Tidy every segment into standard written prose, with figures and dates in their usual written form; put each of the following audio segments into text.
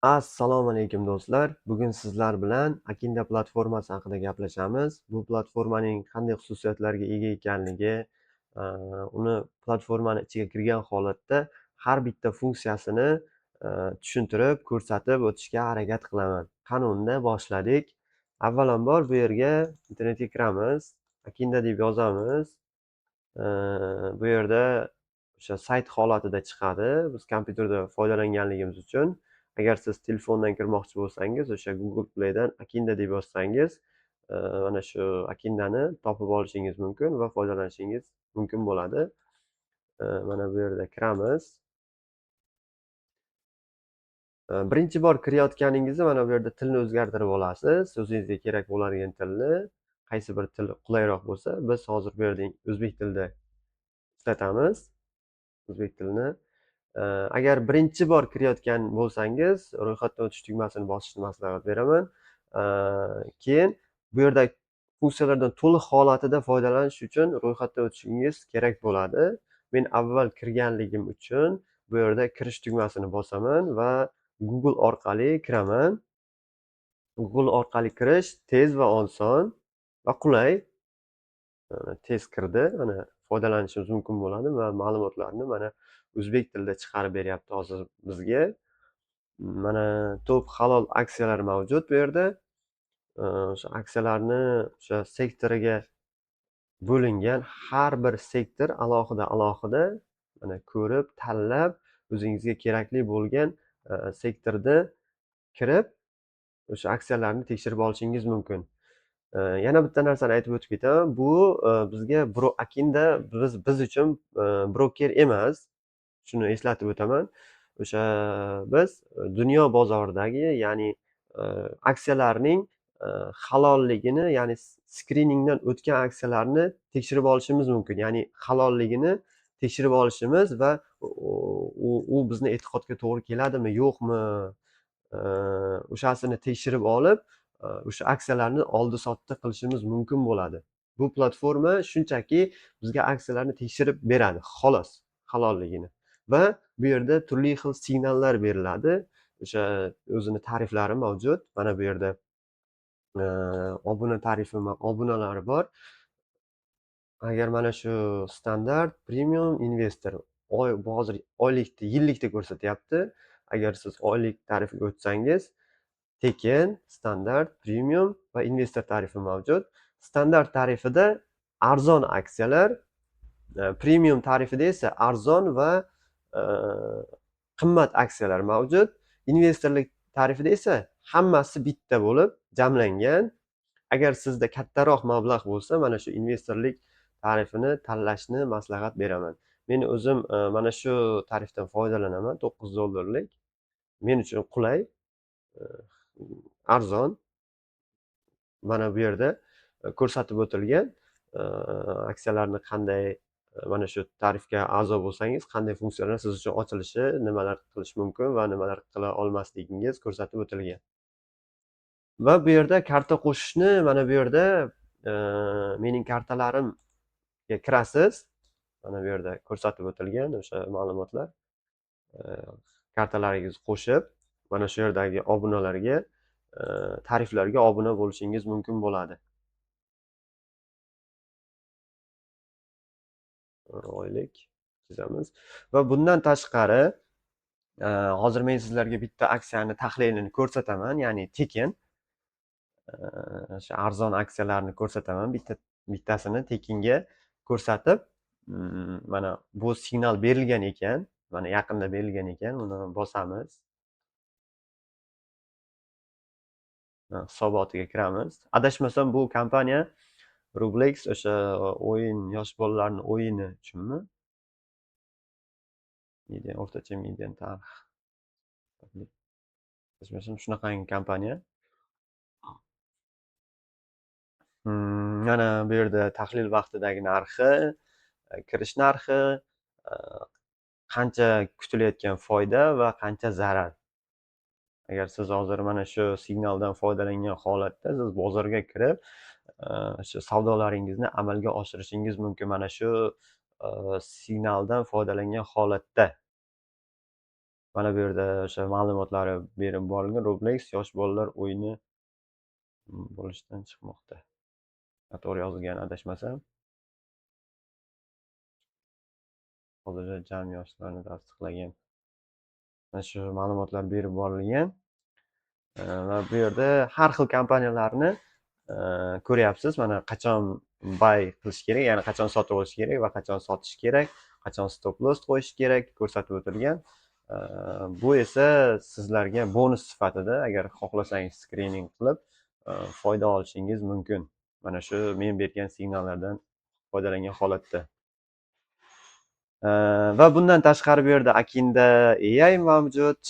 Assalomu alaykum, do'stlar. Bugun sizlar bilan Akinda platformasi haqida gaplashamiz. Bu platformaning qanday xususiyatlarga ega ekanligi, uni platformani ichiga kirgan holatda har bitta funksiyasini tushuntirib, ko'rsatib o'tishga harakat qilaman. Qani, unda boshladik. Avvalambor bu yerga, internetga kiramiz. Akinda deb yozamiz. Bu yerda o'sha sayt holatida chiqadi. Biz kompyuterda foydalanganligimiz uchun, agar siz telefondan kirmoqchi bo'lsangiz, o'sha Google Playdan Akinda deb yozsangiz, mana shu Akindani topib olishingiz mumkin va foydalanishingiz mumkin bo'ladi. Mana bu yerda kiramiz. Birinchi bor kirayotganingizda mana bu yerda tilni o'zgartirib olasiz. O'zingizga kerak bo'ladigan tilni, qaysi bir til qulayroq bo'lsa, biz hozir bu yerda o'zbek tilida ishlatamiz. O'zbek tilini. Agar birinchi bor kirayotgan bo'lsangiz, ro'yxatdan o'tish tugmasini bosishni maslahat beraman. Keyin bu yerda funksiyalardan to'liq holatida foydalanish uchun ro'yxatdan o'tishingiz kerak bo'ladi. Men avval kirganligim uchun bu yerda kirish tugmasini bosaman va Google orqali kiraman. Google orqali kirish tez va oson va qulay. Mana, tez kirdi. Mana, foydalanishimiz mumkin bo'ladi va ma'lumotlarni mana o'zbek tilida chiqarib beryapti hozir bizga. Mana, top halol aksiyalar mavjud bu yerda. O'sha aksiyalarni o'sha sektoriga bo'lingan, har bir sektor alohida alohida, mana, ko'rib, tanlab, o'zingizga kerakli bo'lgan sektorda kirib, o'sha aksiyalarni tekshirib olishingiz mumkin. Yana bitta narsani aytib o'tib ketaman. Bu bizga Akinda biz uchun broker emas. Shuni eslatib o'taman. O'sha biz dunyo bozoridagi, ya'ni aksiyalarning halolligini, ya'ni skriningdan o'tgan aksiyalarni tekshirib olishimiz mumkin. Ya'ni halolligini tekshirib olishimiz va u bizni e'tiqodga to'g'ri keladimi, yo'qmi, o'shasini tekshirib olib, o'sha aksiyalarni oldi-sotdi qilishimiz mumkin bo'ladi. Bu platforma shunchaki bizga aksiyalarni tekshirib beradi, xolos, halolligini. Va bu yerda turli xil signallar beriladi. O'sha o'zini tariflari mavjud. Mana bu yerda obuna tarifi, obunalari bor. Agar mana shu standart, premium, investor oy, bu hozir oylikda, yillikda ko'rsatyapti. Agar siz oylik tarifga o'tsangiz, tekin, standart, premium va investor tarifi mavjud. Standart tarifida arzon aksiyalar, premium tarifida esa arzon va qimmat aksiyalar mavjud. Investorlik tarifida esa hammasi bitta bo'lib jamlangan. Agar sizda kattaroq mablag' bo'lsa, mana shu investorlik tarifini tanlashni maslahat beraman. Men o'zim mana shu tarifdan foydalanaman, 9 dollarlik. Men uchun qulay, arzon. Mana bu yerda ko'rsatib o'tilgan aksiyalarni qanday, mana shu tarifga a'zo bo'lsangiz, qanday funksiyalar siz uchun ochilishi, nimalar qilish mumkin va nimalar qila olmasligingiz ko'rsatib o'tilgan. Va bu yerda karta qo'shishni, mana bu yerda mening kartalarimga kirasiz. Mana bu yerda ko'rsatib o'tilgan o'sha ma'lumotlar. Kartalaringizni qo'shib, mana shu yerdagi obunalarga, tariflarga obuna bo'lishingiz mumkin bo'ladi. Oylik chizamiz. Va bundan tashqari, hozir men sizlarga bitta aksiyani tahlilini ko'rsataman, ya'ni tekin. O'sha arzon aksiyalarni ko'rsataman, bitta bittasini tekinga ko'rsatib, mana bu signal berilgan ekan, mana yaqinda berilgan ekan, uni bosamiz. Hisobotiga kiramiz. Adashmasam, bu kompaniya Roblox, o'sha o'yin, yosh bolalarning o'yini uchunmi? Median, o'rtacha median tarix. Adashmasam, shunaqangi kompaniya. Mana bu yerda tahlil vaqtidagi narxi, kirish narxi, qancha kutilayotgan foyda va qancha zarar. Agar siz hozir mana shu signaldan foydalangan holatda siz bozorga kirib, o'sha savdolaringizni amalga oshirishingiz mumkin mana shu signaldan foydalangan holatda. Mana bu yerda o'sha ma'lumotlari berib borilgan. Roblox yosh bolalar o'yini bo'lishdan chiqmoqda. To'g'ri yozilgan adashmasam. Hozircha jami yoshlarni tasdiqlagan. Mana shu ma'lumotlar berib borilgan. Va bu yerda har xil kompaniyalarni ko'ryapsiz. Mana qachon buy qilish kerak, ya'ni qachon sotib olish kerak va qachon sotish kerak, qachon stop loss qo'yish kerak ko'rsatib o'tilgan. Bu esa sizlarga bonus sifatida, agar xohlasangiz skrining qilib foyda olishingiz mumkin. Mana shu men bergan signallardan foydalangan holatda. Va bundan tashqari bu yerda Akinda AI mavjud.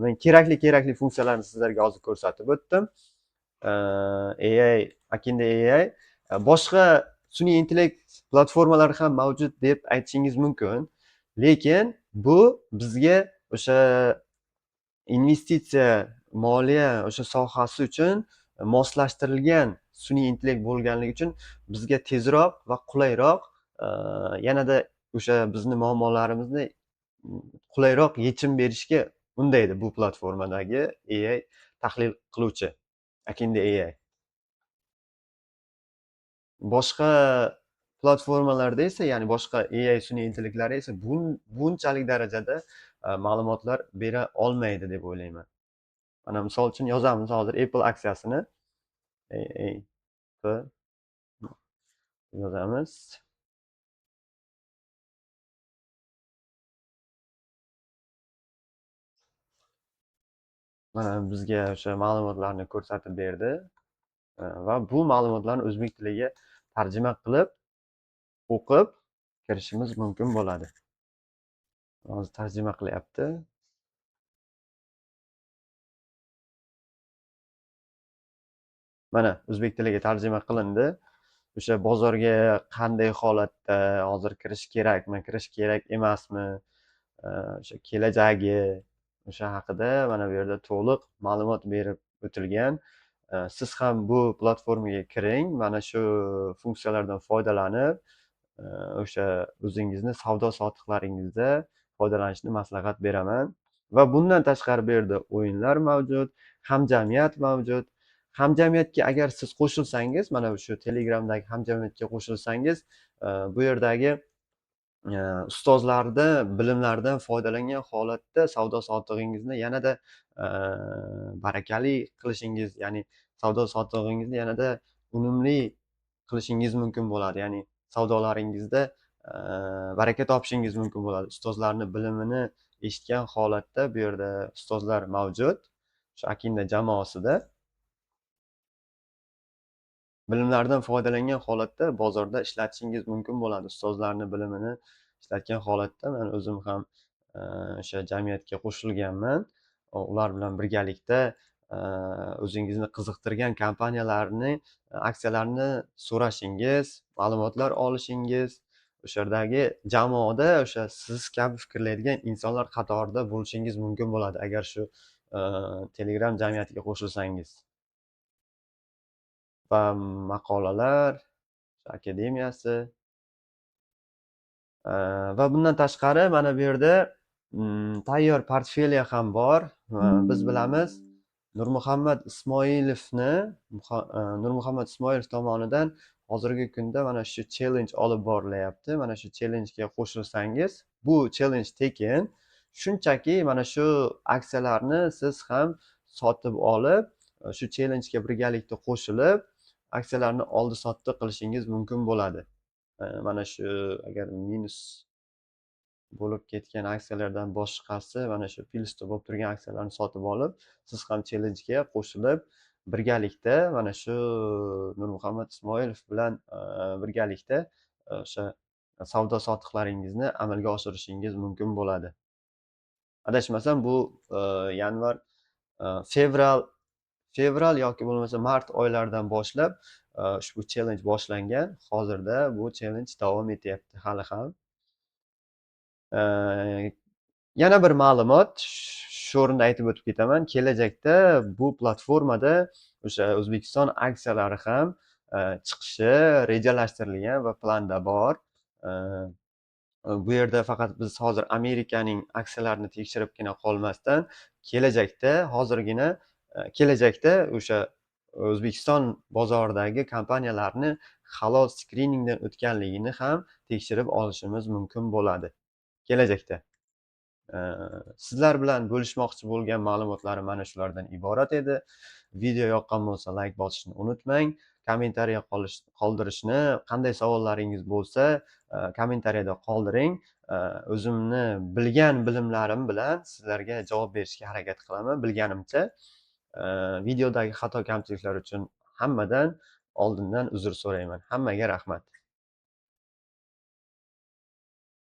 Men kerakli funksiyalarni sizlarga hozir ko'rsatib o'tdim. AI, Akinda AI, boshqa sun'iy intellekt platformalari ham mavjud deb aytishingiz mumkin. Lekin bu bizga o'sha investitsiya, moliya o'sha sohasi uchun moslashtirilgan sun'iy intellekt bo'lganligi uchun bizga tezroq va qulayroq, yanada o'sha bizni muammolarimizni qulayroq yechim berishga undaydi bu platformadagi AI tahlil qiluvchi Akinda AI. Boshqa platformalarda esa, ya'ni boshqa AI sun'iy intellektlari esa bunchalik darajada ma'lumotlar bera olmaydi deb o'ylayman. Mana misol uchun yozamiz hozir Apple aksiyasini. A P yozamiz. Mana bizga o'sha ma'lumotlarni ko'rsatib berdi. Va bu ma'lumotlarni o'zbek tiliga tarjima qilib, o'qib kirishimiz mumkin bo'ladi. Hozir tarjima qilyapti. Mana o'zbek tiliga tarjima qilindi. O'sha bozorga qanday holatda hozir kirish kerakmi, kirish kerak emasmi, o'sha kelajagi, o'sha haqida mana bu yerda to'liq ma'lumot berib o'tilgan. Siz ham bu platformaga kiring, mana shu funksiyalardan foydalanib, o'sha o'zingizni savdo sotiqlaringizda foydalanishni maslahat beraman. Va bundan tashqari bu yerda o'yinlar mavjud, hamjamiyat mavjud. Hamjamiyatga agar siz qo'shilsangiz, mana shu Telegramdagi hamjamiyatga qo'shilsangiz, bu yerdagi ustozlarni bilimlaridan foydalangan holatda savdo sotig'ingizni yanada barakali qilishingiz, ya'ni savdo sotig'ingizni yanada unumli qilishingiz mumkin bo'ladi. Ya'ni savdolaringizda baraka topishingiz mumkin bo'ladi. Ustozlarning bilimini eshitgan holatda bu yerda ustozlar mavjud. Shu Akinda jamoasida bilimlardan foydalangan holatda bozorda ishlatishingiz mumkin bo'ladi. Ustozlarning bilimini ishlatgan holatda men o'zim ham o'sha jamiyatga qo'shilganman. Ular bilan birgalikda o'zingizni qiziqtirgan kompaniyalarni aksiyalarini so'rashingiz, ma'lumotlar olishingiz, o'sha yerdagi jamoada o'sha siz kabi fikrlaydigan insonlar qatorida bo'lishingiz mumkin bo'ladi agar shu Telegram jamiyatiga qo'shilsangiz. Va maqolalar akademiyasi. Va bundan tashqari mana bu yerda tayyor portfeliya ham bor. Biz bilamiz, Nurmuhammad Ismoilovni, Nurmuhammad Ismoilov tomonidan hozirgi kunda mana shu challenge olib borilyapti. Mana shu challengega qo'shilsangiz, bu challenge tekin. Shunchaki mana shu aksiyalarni siz ham sotib olib, shu challengega birgalikda qo'shilib, aksiyalarni oldi-sotdi qilishingiz mumkin bo'ladi. Mana shu agar minus bo'lib ketgan aksiyalardan boshqasi, mana shu plyusda bo'lib turgan aksiyalarni sotib olib, siz ham challengega qo'shilib, birgalikda mana shu Nurmuhammad Ismoilov bilan birgalikda o'sha savdo sotiqlaringizni amalga oshirishingiz mumkin bo'ladi. Adashmasam bu yanvar, fevral yoki bo'lmasa mart oylaridan boshlab ushbu challenge boshlangan. Hozirda bu challenge davom etyapti hali ham. Yana bir ma'lumot shu o'rinda aytib o'tib ketaman. Kelajakda bu platformada o'sha O'zbekiston aksiyalari ham chiqishi rejalashtirilgan va planda bor. Bu yerda faqat biz hozir Amerikaning aksiyalarini tekshiribgina qolmasdan, kelajakda hozirgina kelajakda o'sha O'zbekiston bozoridagi kompaniyalarni halol skriningdan o'tganligini ham tekshirib olishimiz mumkin bo'ladi kelajakda. Sizlar bilan bo'lishmoqchi bo'lgan ma'lumotlarim mana shulardan iborat edi. Video yoqqan bo'lsa, layk bosishni unutmang. Kommentariya qoldirishni, qanday savollaringiz bo'lsa, kommentariyada qoldiring. O'zimni bilgan bilimlarim bilan sizlarga javob berishga harakat qilaman bilganimcha. Videodagi xato kamchiliklar uchun hammadan oldindan uzr so'rayman. Hammaga rahmat.